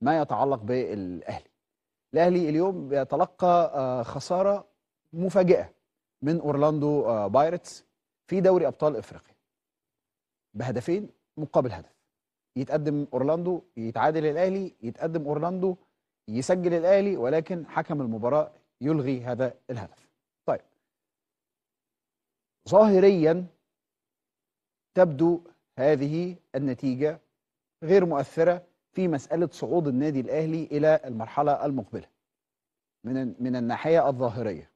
ما يتعلق بالاهلي. الاهلي اليوم بيتلقى خسارة مفاجئة من اورلاندو بايرتس في دوري ابطال افريقيا بهدفين مقابل هدف. يتقدم اورلاندو، يتعادل الاهلي، يتقدم اورلاندو، يسجل الاهلي، ولكن حكم المباراة يلغي هذا الهدف. طيب، ظاهريا تبدو هذه النتيجة غير مؤثرة في مسألة صعود النادي الأهلي إلى المرحلة المقبلة من الناحية الظاهرية.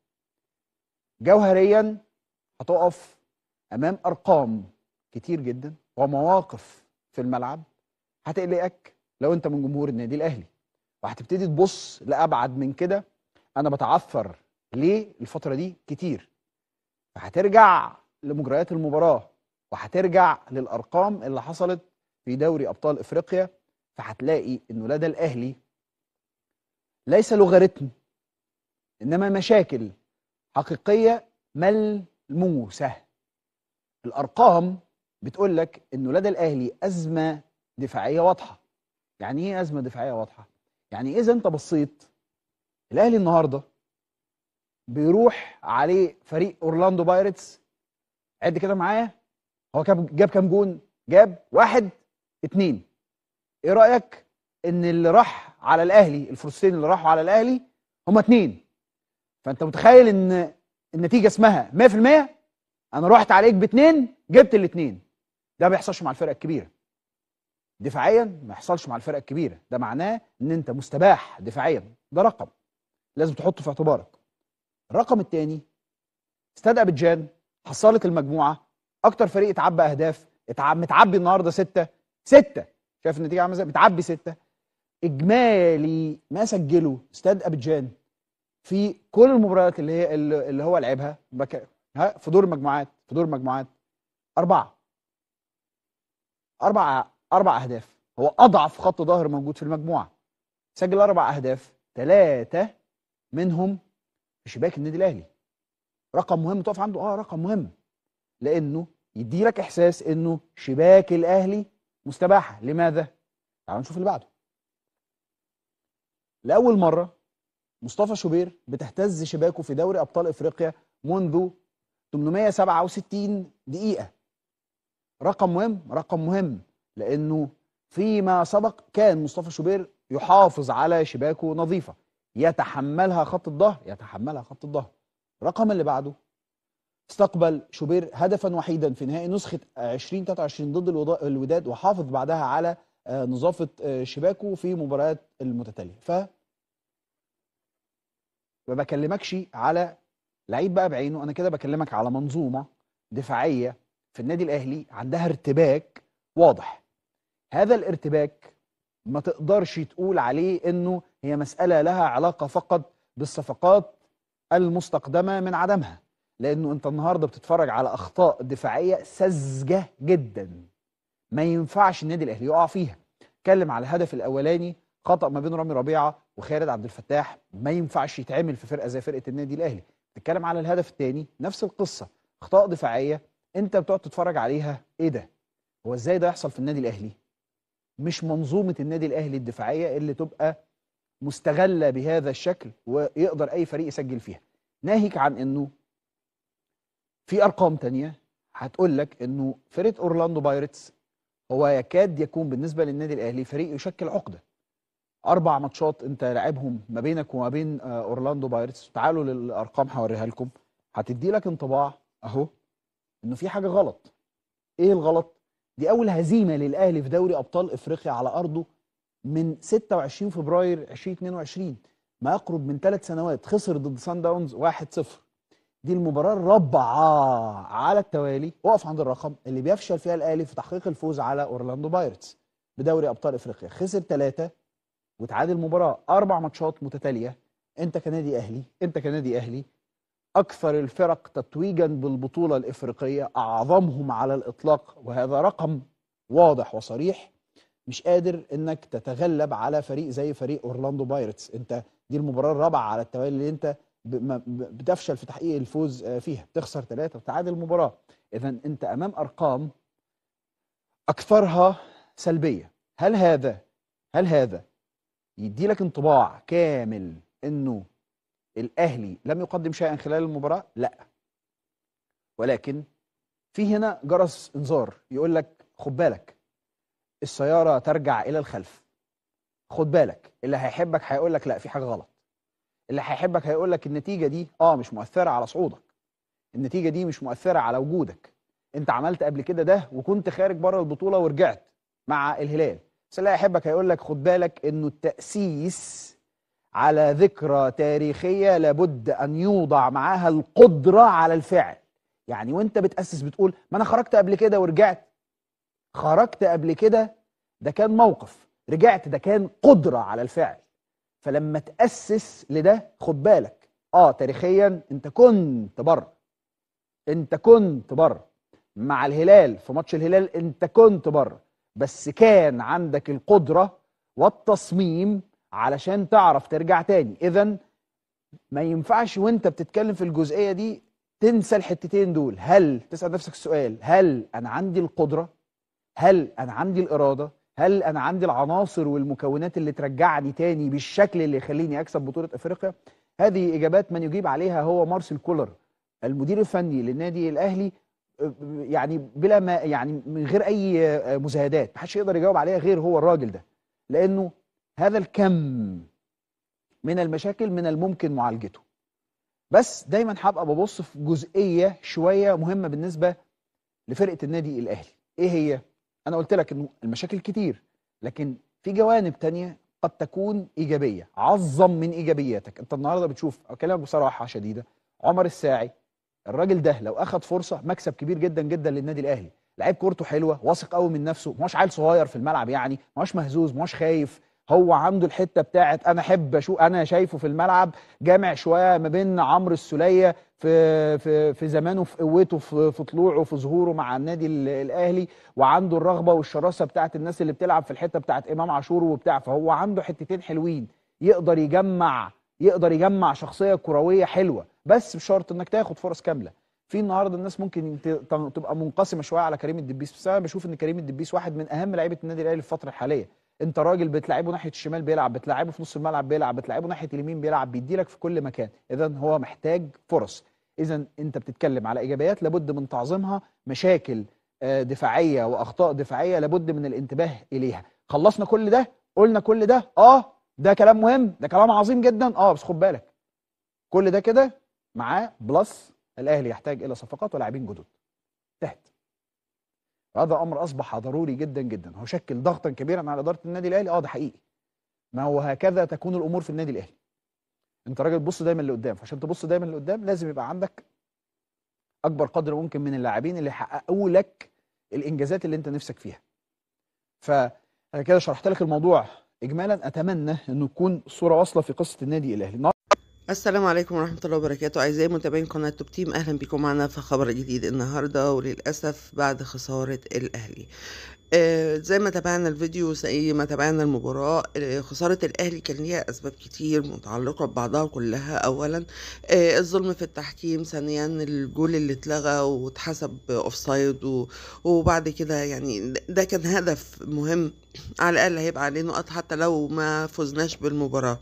جوهريا هتقف أمام أرقام كتير جدا ومواقف في الملعب هتقلقك لو أنت من جمهور النادي الأهلي، وهتبتدي تبص لأبعد من كده. أنا بتعثر ليه الفترة دي كتير؟ فهترجع لمجريات المباراة وهترجع للأرقام اللي حصلت في دوري أبطال إفريقيا، فهتلاقي إنه لدى الأهلي ليس لوغاريتم إنما مشاكل حقيقية ملموسة. الأرقام بتقولك إنه لدى الأهلي أزمة دفاعية واضحة. يعني إيه أزمة دفاعية واضحة؟ يعني إذا أنت بصيت الأهلي النهاردة بيروح عليه فريق أورلاندو بايرتس، عد كده معايا، هو جاب كام جون؟ جاب 1 2. ايه رأيك ان اللي راح على الاهلي، الفرصتين اللي راحوا على الاهلي هما 2؟ فانت متخيل ان النتيجة اسمها 100%؟ انا رحت عليك ب2 جبت ال2. ده ما بيحصلش مع الفرق الكبيرة. دفاعيا ما يحصلش مع الفرق الكبيرة، ده معناه ان انت مستباح دفاعيا، ده رقم لازم تحطه في اعتبارك. الرقم الثاني، استاد ابيجان حصلت المجموعة، اكتر فريق اتعبى اهداف، متعبي النهارده 6 6، شايف النتيجة عامله ازاي؟ متعبي 6. اجمالي ما سجله استاد ابيجان في كل المباريات اللي هي اللي هو لعبها في دور المجموعات، في دور المجموعات 4 4 اهداف. هو اضعف خط ظهر موجود في المجموعة، سجل 4 اهداف، 3 منهم في شباك النادي الاهلي. رقم مهم تقف عنده، رقم مهم، لانه يديلك احساس انه شباك الاهلي مستباحة. لماذا؟ تعالوا نشوف اللي بعده. لاول مرة مصطفى شوبير بتهتز شباكه في دوري ابطال افريقيا منذ 867 دقيقة. رقم مهم، رقم مهم، لانه فيما سبق كان مصطفى شوبير يحافظ على شباكه نظيفة، يتحملها خط الظهر، يتحملها خط الظهر. الرقم اللي بعده، استقبل شوبير هدفا وحيدا في نهائي نسخة 2023 ضد الوداد، وحافظ بعدها على نظافة شباكه في مباريات المتتالية. ف ما بكلمكش على لعيب بقى بعينه، أنا كده بكلمك على منظومة دفاعية في النادي الأهلي عندها ارتباك واضح. هذا الارتباك ما تقدرش تقول عليه إنه هي مسألة لها علاقة فقط بالصفقات المستقدمة من عدمها، لأنه أنت النهاردة بتتفرج على أخطاء دفاعية ساذجة جدا ما ينفعش النادي الأهلي يقع فيها. اتكلم على الهدف الأولاني، خطأ ما بين رامي ربيعة وخالد عبد الفتاح، ما ينفعش يتعمل في فرقة زي فرقة النادي الأهلي. تتكلم على الهدف الثاني، نفس القصة، أخطاء دفاعية أنت بتقعد تتفرج عليها، إيه ده؟ هو إزاي ده يحصل في النادي الأهلي؟ مش منظومة النادي الأهلي الدفاعية اللي تبقى مستغلة بهذا الشكل ويقدر أي فريق يسجل فيها. ناهيك عن إنه في أرقام تانية هتقول لك إنه فرقة أورلاندو بايرتس هو يكاد يكون بالنسبة للنادي الأهلي فريق يشكل عقدة. 4 ماتشات أنت لعبهم ما بينك وما بين أورلاندو بايرتس، تعالوا للأرقام هوريها لكم، هتدي لك انطباع أهو إنه في حاجة غلط. إيه الغلط؟ دي أول هزيمة للأهلي في دوري أبطال إفريقيا على أرضه من 26 فبراير 2022، ما يقرب من 3 سنوات. خسر ضد سان داونز 1-0. دي المباراة الرابعة على التوالي، وقف عند الرقم اللي بيفشل فيها الأهلي في تحقيق الفوز على أورلاندو بايرتس بدوري أبطال إفريقيا. خسر 3 وتعادل مباراة، 4 ماتشات متتالية. أنت كنادي أهلي، أنت كنادي أهلي أكثر الفرق تتويجا بالبطولة الإفريقية، أعظمهم على الإطلاق، وهذا رقم واضح وصريح، مش قادر إنك تتغلب على فريق زي فريق أورلاندو بايرتس. أنت دي المباراة الرابعة على التوالي اللي أنت بتفشل في تحقيق الفوز فيها، بتخسر 3 وتعادل مباراة. إذا أنت أمام أرقام أكثرها سلبية. هل هذا يدي لك انطباع كامل انه الاهلي لم يقدم شيئا خلال المباراة؟ لا، ولكن في هنا جرس انذار يقول لك خد بالك، السيارة ترجع الى الخلف. خد بالك، اللي هيحبك هيقول لك لا في حاجة غلط. اللي هيحبك هيقول لك النتيجة دي مش مؤثرة على صعودك، النتيجة دي مش مؤثرة على وجودك، انت عملت قبل كده ده وكنت خارج بره البطولة ورجعت مع الهلال. بس اللي هيحبك هيقول لك خد بالك انه التأسيس على ذكرى تاريخية لابد ان يوضع معاها القدرة على الفعل. يعني وانت بتأسس بتقول ما انا خرجت قبل كده ورجعت، خرجت قبل كده ده كان موقف، رجعت ده كان قدرة على الفعل. فلما تأسس لده خد بالك، تاريخيا انت كنت بره، انت كنت بره مع الهلال في ماتش الهلال، انت كنت بره، بس كان عندك القدرة والتصميم علشان تعرف ترجع تاني. إذن ما ينفعش وانت بتتكلم في الجزئية دي تنسى الحتتين دول. هل تسأل نفسك السؤال، هل أنا عندي القدرة؟ هل أنا عندي الإرادة؟ هل أنا عندي العناصر والمكونات اللي ترجعني تاني بالشكل اللي يخليني أكسب بطولة أفريقيا؟ هذه إجابات من يجيب عليها هو مارسيل كولر المدير الفني للنادي الأهلي، يعني بلا ما يعني من غير أي مزايدات، محدش يقدر يجاوب عليها غير هو الراجل ده، لأنه هذا الكم من المشاكل من الممكن معالجته. بس دايما هبقى ببص في جزئية شوية مهمة بالنسبة لفرقة النادي الأهلي. إيه هي؟ أنا قلت لك إنه المشاكل كتير، لكن في جوانب تانية قد تكون إيجابية. عظم من إيجابياتك. أنت النهاردة بتشوف، أكلمك بصراحة شديدة، عمر الساعي الراجل ده لو أخد فرصة مكسب كبير جدا جدا للنادي الأهلي. لعيب كورته حلوة، واثق قوي من نفسه، ما هوش عيل صغير في الملعب، يعني ما هوش مهزوز، ما هوش خايف. هو عنده الحتة بتاعت انا احب اشوف، انا شايفه في الملعب جامع شوية ما بين عمرو السوليه في في في زمانه، في قوته، في طلوعه، في ظهوره مع النادي الاهلي، وعنده الرغبة والشراسه بتاعت الناس اللي بتلعب في الحتة بتاعت امام عاشور وبتاع. فهو عنده حتتين حلوين، يقدر يجمع شخصية كروية حلوة، بس بشرط انك تاخد فرص كاملة. في النهارده الناس ممكن تبقى منقسمة شوية على كريم الدبيس، بس انا بشوف ان كريم الدبيس واحد من اهم لعيبة النادي الاهلي في الفترة الحالية. انت راجل بتلعبه ناحية الشمال بيلعب، بتلعبه في نص الملعب بيلعب، بتلعبه ناحية اليمين بيلعب، بيديلك في كل مكان. اذا هو محتاج فرص. اذا انت بتتكلم على ايجابيات لابد من تعظيمها، مشاكل دفاعية واخطاء دفاعية لابد من الانتباه اليها. خلصنا كل ده، قلنا كل ده، ده كلام مهم، ده كلام عظيم جدا، بس خد بالك كل ده كده معاه plus الاهلي يحتاج الى صفقات ولاعبين جدد تحت. هذا امر اصبح ضروري جدا جدا، هو شكل ضغطا كبيرا على ادارة النادي الاهلي. ده حقيقي، ما هو هكذا تكون الامور في النادي الاهلي. انت راجل تبص دايما لقدام، فعشان تبص دايما لقدام لازم يبقى عندك اكبر قدر ممكن من اللاعبين اللي يحققوا لك الانجازات اللي انت نفسك فيها. فانا كده شرحت لك الموضوع اجمالا، اتمنى انه تكون الصورة واصله في قصة النادي الاهلي. السلام عليكم ورحمة الله وبركاته، أعزائي متابعين قناة توب تيم، أهلا بكم معنا في خبر جديد النهاردة. وللأسف بعد خسارة الأهلي، زي ما تابعنا الفيديو زي ما تابعنا المباراة، خسارة الأهلي كان ليها أسباب كتير متعلقة ببعضها كلها. أولا الظلم في التحكيم، ثانيا الجول اللي اتلغى واتحسب offside، وبعد كده يعني ده كان هدف مهم، على الأقل هيبقى عليه نقط حتى لو ما فزناش بالمباراة.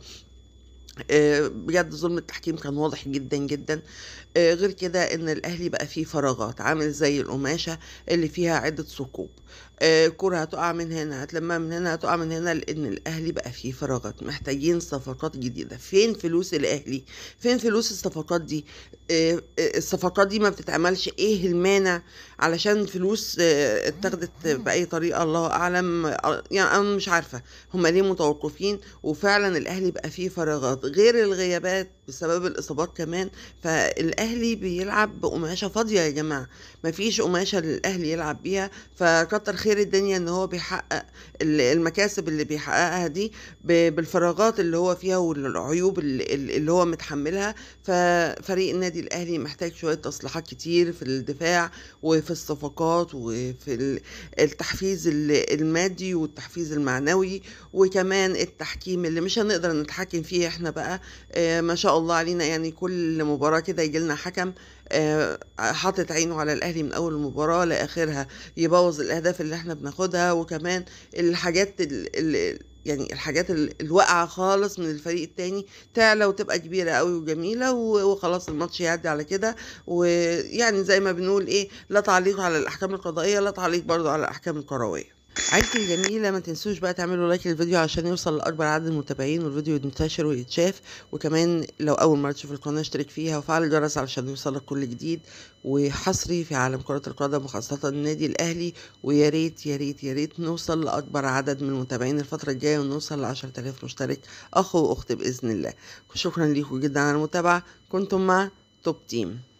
بجد ظلم التحكيم كان واضح جدا جدا. غير كده ان الاهلي بقى فيه فراغات، عامل زي القماشه اللي فيها عده ثقوب، كرة هتقع من هنا، هتلمها من هنا، هتقع من هنا، لان الاهلي بقى فيه فراغات. محتاجين صفقات جديدة. فين فلوس الاهلي؟ فين فلوس الصفقات دي؟ الصفقات دي ما بتتعملش. ايه المانع؟ علشان فلوس اتاخدت باي طريقه الله اعلم، يعني انا مش عارفه هما ليه متوقفين. وفعلا الاهلي بقى فيه فراغات، غير الغيابات بسبب الاصابات كمان. فالاهلي بيلعب بقماشه فاضية يا جماعة، مفيش قماشة للاهلي يلعب بيها. فكتر خير الدنيا ان هو بيحقق المكاسب اللي بيحققها دي بالفراغات اللي هو فيها والعيوب اللي هو متحملها. ففريق النادي الاهلي محتاج شوية تصليحات كتير في الدفاع وفي الصفقات وفي التحفيز المادي والتحفيز المعنوي، وكمان التحكيم اللي مش هنقدر نتحكم فيه احنا بقى. ما شاء الله علينا، يعني كل مباراة كده يجي لنا حكم حاطط عينه على الاهلي من اول المباراة لاخرها، يبوظ الاهداف اللي احنا بناخدها، وكمان الحاجات يعني الحاجات الواقعة خالص من الفريق التاني تعلى وتبقى كبيرة قوي وجميلة، وخلاص الماتش يعدي على كده. ويعني زي ما بنقول ايه، لا تعليق على الاحكام القضائية، لا تعليق برضو على الاحكام الكروية. عيلتي الجميلة، ما تنسوش بقى تعملوا like للفيديو عشان يوصل لأكبر عدد من المتابعين والفيديو ينتشر ويتشاف. وكمان لو أول مرة تشوف القناة اشترك فيها وفعل الجرس علشان يوصلك كل جديد وحصري في عالم كرة القدم وخاصة النادي الأهلي. ويا ريت يا ريت يا ريت نوصل لأكبر عدد من المتابعين الفترة الجاية ونوصل ل10,000 مشترك أخ وأخت بإذن الله. شكرا ليكم جدا على المتابعة، كنتم مع توب تيم.